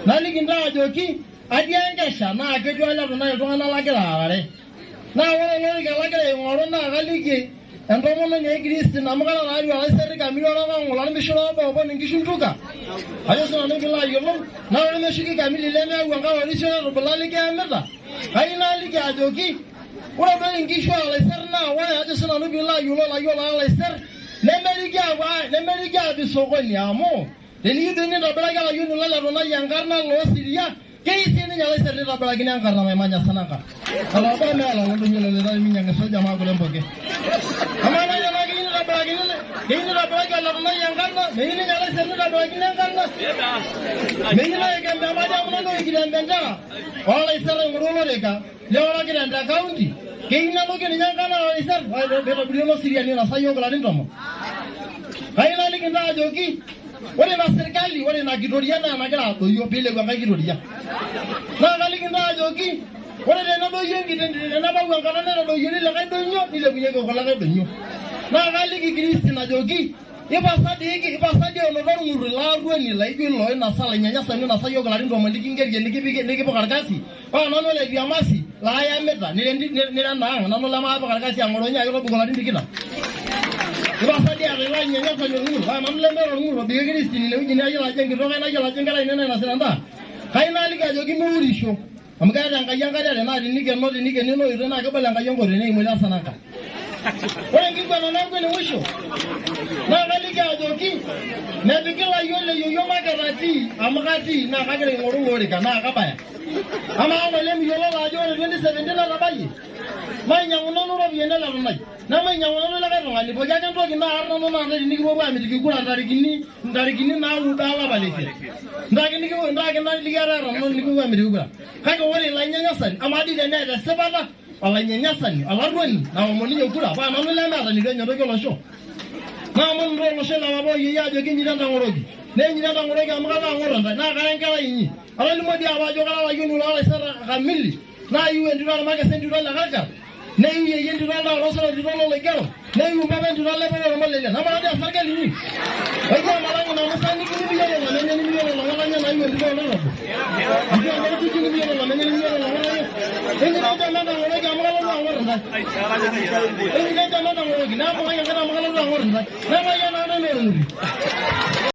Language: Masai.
Naliki intae ajoki atii enkesha naa ketii ole Tunai iltung'anak lagira aarare. Naa ore olorika lagira aing'oru naa kaliki entomononi ai Christine amu kara taatoi olaiserri kamili orokong'u lormishire obo opon inkishu ntuka. Ajo sinanu piilo ayiolou, naa ore ormeshuki kamili lemeyau enkae orisio naitubula likiyamita, kayieu naliki ajoki ore doi inkishu olaiserr naa ore ajo sinanu piilo ayiolou ilayiok lolaiserr nemeriki aapuo nemeriki aapik sokoni amu teniyieu doi nintobiraki olayioni lo Letunai enkarna loosiria keyieu sii ninye olaiser nitobirakini enkarna maimanya sananka. Olooba meela oldonyo loloitare minyang isoja maakule mpoke. Amaa nai tenaa keyieu nitobirakini keyieu nitobiraki Oletunai enkarna meyieu ninye olaiser nitobirakini enkarna meyieu naa emajo amu nanu oikito embendera olaiser aing'oru olorika leorokita te county keyieu nenuki ninye enkarna olaiser peitobiri olosiria ninosa iyiook ilarin tomon. Kayieu naliki intae ajoki ore ina sirkali ore ina kitoria naa enagira adoyio piilepu enkae kitoria. Naa kaliki intae ajoki ore tenedoyio tenebau enkata naitadoyiori likae donyio nilepunyeki kulikae donyio. Naa kaliki Christine ajoki ipasa dii ipasa dii onoto orng'ur ilo arruoni laijo ilo oinasa olainyanyasani oinasa iyiook ilarin tomon likingerie nikipik nikipik orkasi Ore nanu ole Tiamasi laayamita nira enaang nanu lemaapik orkasi ang'oronye ake tobiko ilarin tikitam. Ipasa dii eeta ilo ainyanyasani orng'ur paa nanu lemeeta orng'ur obike Christine inewueji nayiolo ajo enkitok ai nayiolo ajo enkerai ine nainosita endaa. Kayieu naliki ajoki miurisho amu keeta Enkai enkare are naa tenikeno tenikeno ina oitoi naa kebol Enkai enkoitoi nikimu ilo esananka. Ore enkiguana naaku ene musho naa kaliki ajoki mepiki ilayiok le yieyio market atii amu katii naa kagira aing'oru ilo orika naa kabaya. Amaa ng'ole miyiololo ajo ore 2017 netabayie? Mainyiang'u nanu iropiyiani ele tunai, nemainyiang'u nanu likae tung'ani, pooki ake entoki naar nanu naa ntae tinikipuopuo aamitiki kura ntarikini ntarikini naudo olapa leisiet. Ntae ake ntae ake likiarara nanu tinikipuopuo aamitiki kura. Kake ore ilo ainyanyasani, amaa dii teneeta esipata olainyanyasani, olarruoni naomon ninye kura paa nanu lemeeta neitu enya toki olosho. Naomon intae olosho le papa oyieyio ajoki enyito entang'oroki. Naa enyito entang'oroki amu kalo ang'or intae naa kara enkerai inyi. Atolimuo dii apa ajo kara olayioni loo Laiserra kamili naayiu entito olmakesa entito ole Karkar, neyiu yeyio entito oldaorosoro entito loloigero, neyiu mpapa entito olaipore olmolelian. Amaa dii osarge linyi? Oijo omalang'u ina musa nimiyiolo olamenye nimiyiolo olong'otonye naayiu entito olorobo. Entito olorkuju nimiyiolo olamenye nimiyiolo olong'otonye. Enyito enchom entang'oroki amu kalotu ang'or intae. Enyito enchom entang'oroki nembung'aki enkaina amu kalotu ang'or intae. Nemayian naa nanu orng'uti.